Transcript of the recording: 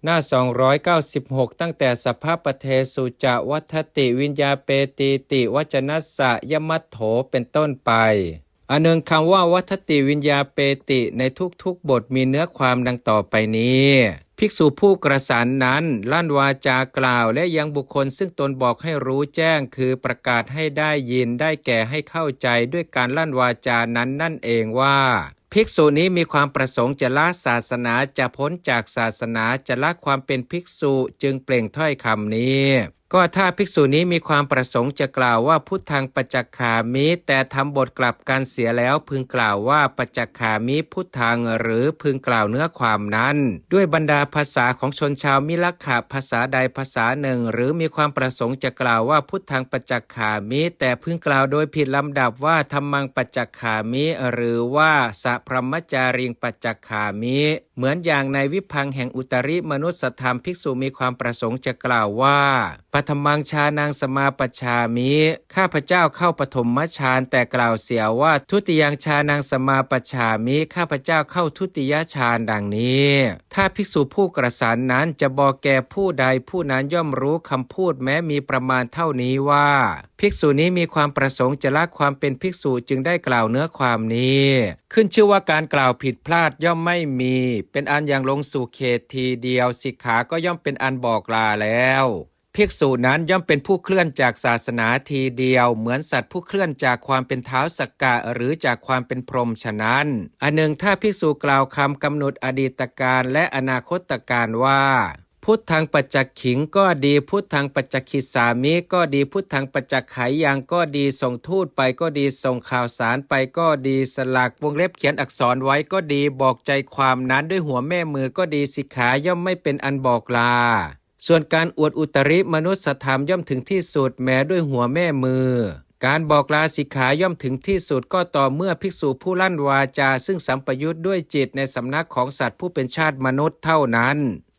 ໜ້າສອງຮ້ອຍເກົ້າສິບຫົກ ຕັ້ງແຕ່ Sabbapattesu ca vattati viññāpetīti vacanassayamattho ເປັນຕົ້ນໄປ. ອັນໜຶ່ງ ຄຳວ່າ vattati viññāpeti ໃນທຸກໆບົດມີເນື້ອຄວາມດັ່ງຕໍ່ໄປນີ້: ພິກສຸຜູ້ກະສັນນັ້ນ ລັ່ນວາຈາກ່າວ ແລະ ຍັງບຸກຄົນຊຶ່ງຕົນບອກໃຫ້ຮູ້ແຈ້ງ ຄືປະກາດໃຫ້ໄດ້ຍິນ ໄດ້ແກ່ໃຫ້ເຂົ້າໃຈ ດ້ວຍການລັ່ນວາຈານັ້ນນັ້ນເອງວ່າ ພິກສຸນີ້ມີຄວາມປະສົງຈະລະສາສະໜາ, ຈະພົ້ນຈາກສາສະໜາ, ຈະລະຄວາມເປັນພິກສຸ, ຈຶ່ງເປັ່ງຖ້ອຍຄຳນີ້. ກໍຖ້າພິກສຸນີ້ມີຄວາມປະສົງຈະກ່າວວ່າ Buddhaṃ paccakkhāmi ແຕ່ທຳບົດກັບກັນເສຍແລ້ວ ເພິ່ງກ່າວວ່າ Paccakkhāmi Buddhaṃ ຫຼື ເພິ່ງກ່າວເນື້ອຄວາມນັ້ນ ດ້ວຍບັນດາພາສາຂອງຊົນຊາວມິລະຂະ ພາສາໃດພາສາໜຶ່ງ ຫຼື ມີຄວາມປະສົງຈະກ່າວວ່າ Buddhaṃ paccakkhāmi ແຕ່ເພິ່ງກ່າວໂດຍຜິດລຳດັບວ່າ Dhammaṃ paccakkhāmi ຫຼືວ່າ Sabrahmacāriṃ paccakkhāmi ເໝືອນຢ່າງໃນວິພັງແຫ່ງອຸຕຣິມະນຸດສະທຳ ພິກສຸມີຄວາມປະສົງຈະກ່າວວ່າ Paṭhamaṃ jhānaṃ samāpajjhāmi ຂ້າພະເຈົ້າເຂົ້າປະຖົມມະຈານ ແຕ່ກ່າວເສຍວ່າ Dutiyaṃ jhānaṃ samāpajjhāmi ຂ້າພະເຈົ້າເຂົ້າທຸຕິຍະຈານ ດັ່ງນີ້. ຖ້າພິກສຸຜູ້ກະສັນນັ້ນຈະບອກແກ່ຜູ້ໃດຜູ້ນັ້ນ ຍ່ອມຮູ້ຄຳພູດແມ້ມີປະມານເທົ່ານີ້ວ່າ ພິກສຸນີ້ມີຄວາມປະສົງຈະລະຄວາມເປັນພິກສຸ ຈຶ່ງໄດ້ກ່າວເນື້ອຄວາມນີ້. ຂຶ້ນຊື່ວ່າການກ່າວຜິດພລາດຍ່ອມໄມ່ມີ ເປັນອັນຍັງລົງສູ່ເຂດທີດຽວ ສິກຂາກໍຍ່ອມເປັນອັນບອກລາແລ້ວ. ພິກສຸນັ້ນຍ່ອມເປັນຜູ້ເຄື່ອນຈາກສາສະໜາທີດຽວ ເໝືອນສັດຜູ້ເຄື່ອນຈາກຄວາມເປັນທ້າວສັກກະ ຫຼື ຈາກຄວາມເປັນພົມສະນັ້ນ. ອັນໜຶ່ງ ຖ້າພິກສຸກ່າວຄຳກຳນົດອະດີດຕະການ ແລະ ອະນາຄົດຕະການວ່າ Buddhaṃ paccakkhīṃ ກໍດີ, Buddhaṃ paccakhissāmi ກໍດີ, Buddhaṃ paccakheyyaṃ ກໍດີ, ສົ່ງທູດໄປກໍດີ, ສົ່ງຂ່າວສານໄປກໍດີ, ສະຫຼັກວົງເລັບຂຽນອັກສອນໄວ້ກໍດີ, ບອກໃຈຄວາມນັ້ນດ້ວຍຫົວແມ່ມືກໍດີ, ສິກຂາຍ່ອມໄມ່ເປັນອັນບອກລາ. ສ່ວນການອວດອຸຕະລິມະນຸດສະທຳຍ່ອມເຖິງທີ່ສຸດແມ້ດ້ວຍຫົວແມ່ມື. ການບອກລາສິກຂາຍ່ອມເຖິງທີ່ສຸດກໍຕໍ່ເມື່ອພິກສຸຜູ້ລັ່ນວາຈາ ຊຶ່ງສຳປະຍຸດດ້ວຍຈິດໃນສຳນັກຂອງສັດຜູ້ເປັນຊາດມະນຸດເທົ່ານັ້ນ.